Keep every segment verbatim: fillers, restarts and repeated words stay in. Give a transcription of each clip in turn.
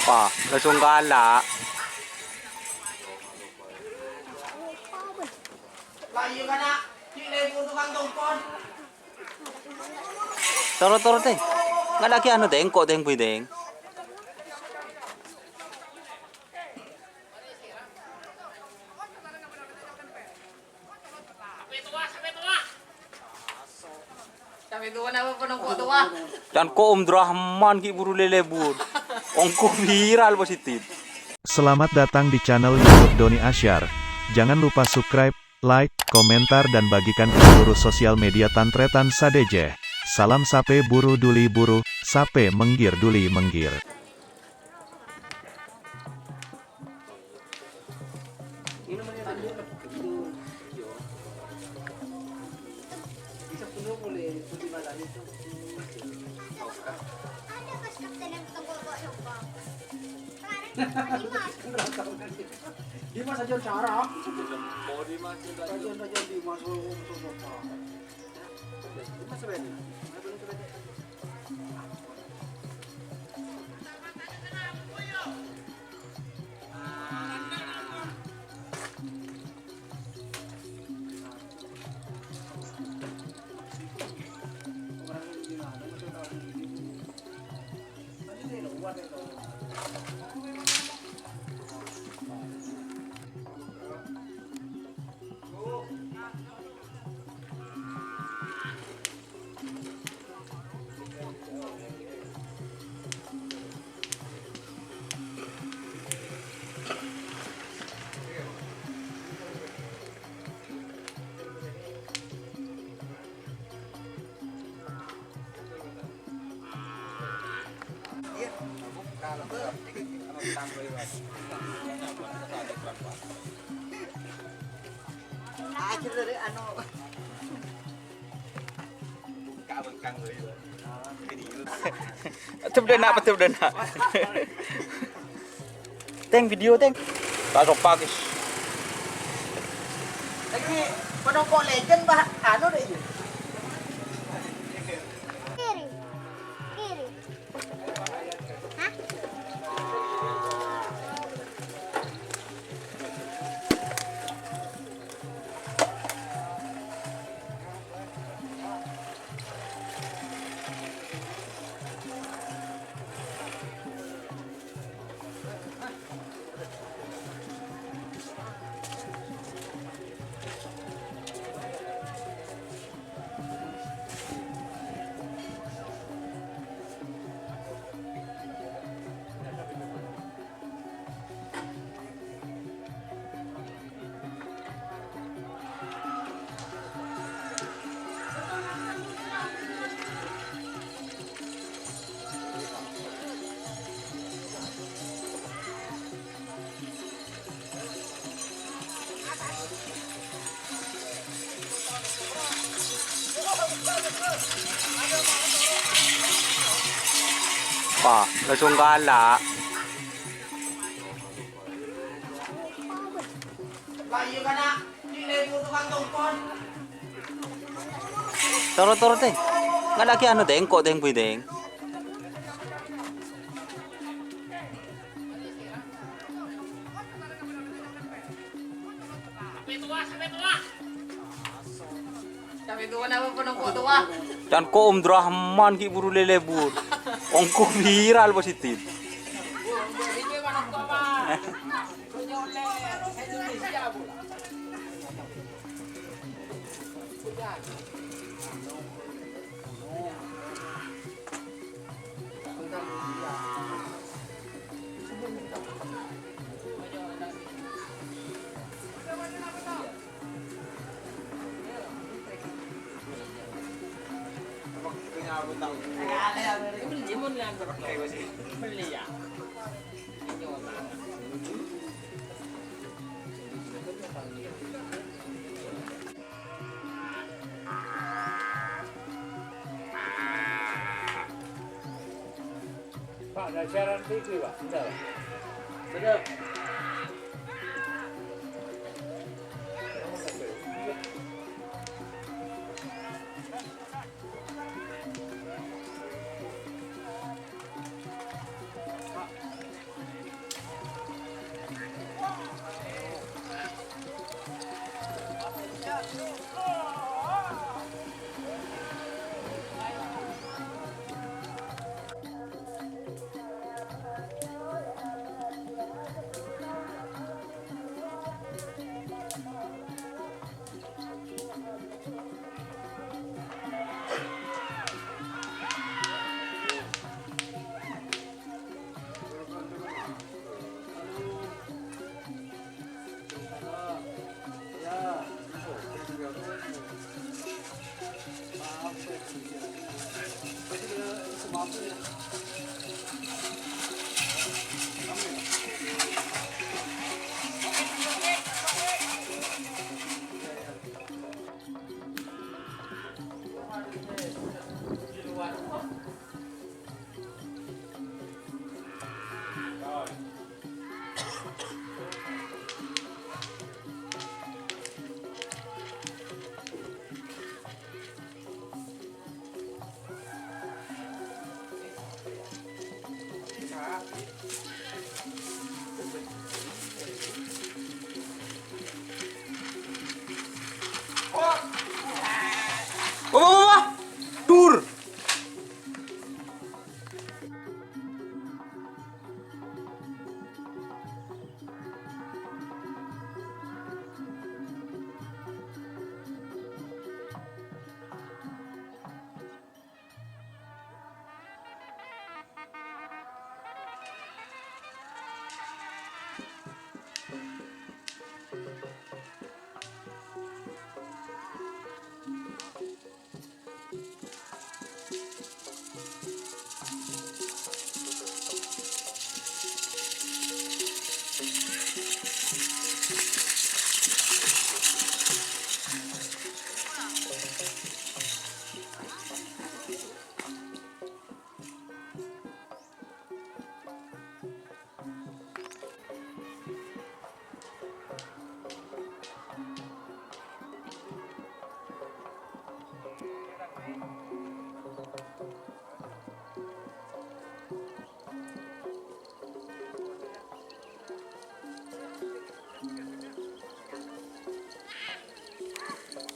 Wah, langsung kalah. Toro'-toro', Teng. Nggak lagi anu, Teng. Kok, Teng, Boy, Teng? Can ko' Om Durrahman ghi' buru lelebur. Ongko viral positif. Selamat datang di channel YouTube Doni Asyar. Jangan lupa subscribe, like, komentar, dan bagikan ke seluruh sosial media tan-trètan sadhâjâ. Salam sapè buru duli buru, sapè mèngghir duli mèngghir. Dimas aja cara. Raja-raja Dimas, oh, oh, oh, oh. Dimas sebenarnya. Akhir dari anu. Pettep dâ' enna', pettep dâ' enna'. Teng, video, Teng. Tak sopak, guys. Lagi penongkok legend, Bah. Anu deh. Kiri. Kiri. Hah? Wah, langsung kalah. Toro'-toro', Teng. Nggak lagi anu, Teng. Kok, Teng, Boy, Teng? Can ko' Om Durrahman ghi' buru lelebur. Ongko viral positif. Pak, ada siaran T V, Pak? Bentar, Pak. Bentar. Wah, wah, wah, wah. Dur.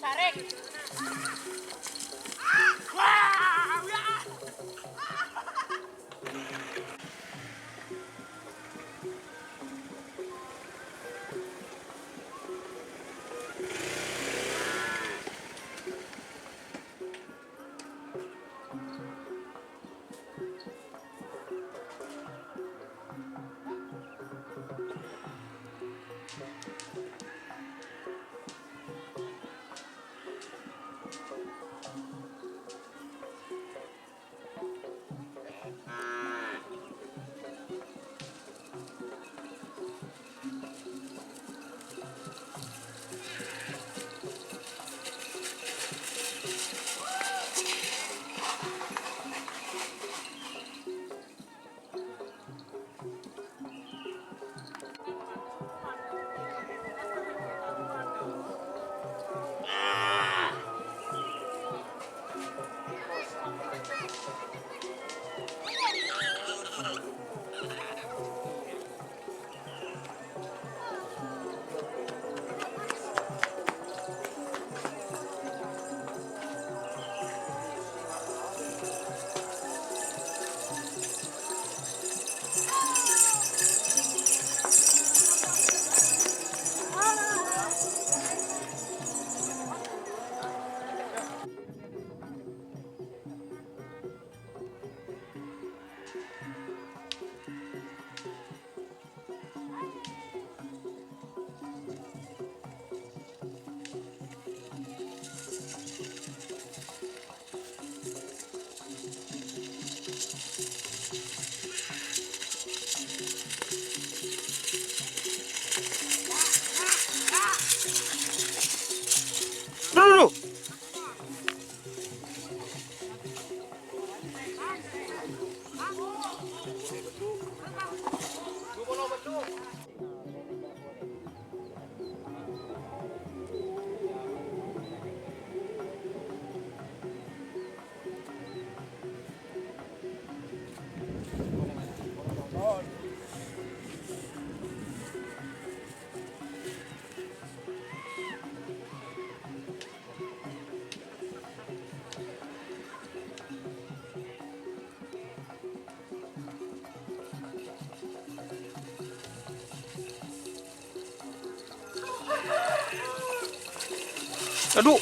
Sarek. Dulu. Adu.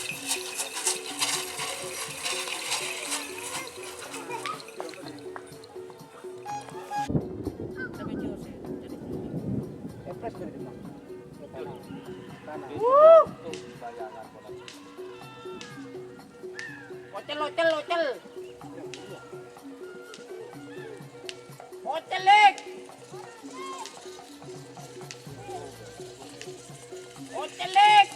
Wuh. Ocel, ocel, ocel. Cellek. Oh, cellek.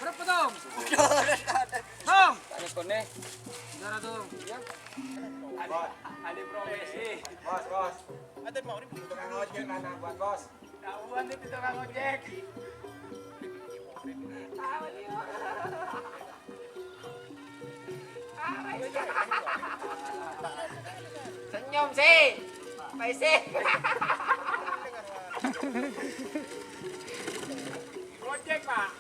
Berapa, Tom? Tom. Ada kone. Berapa, Tom? Ada, ada profesi. Bos, bos. Ada mau ribut. Tukang ojek, anak buat bos. Tahuan itu tukang ojek. Senyum sih. Apa sih? Ojek, Pak.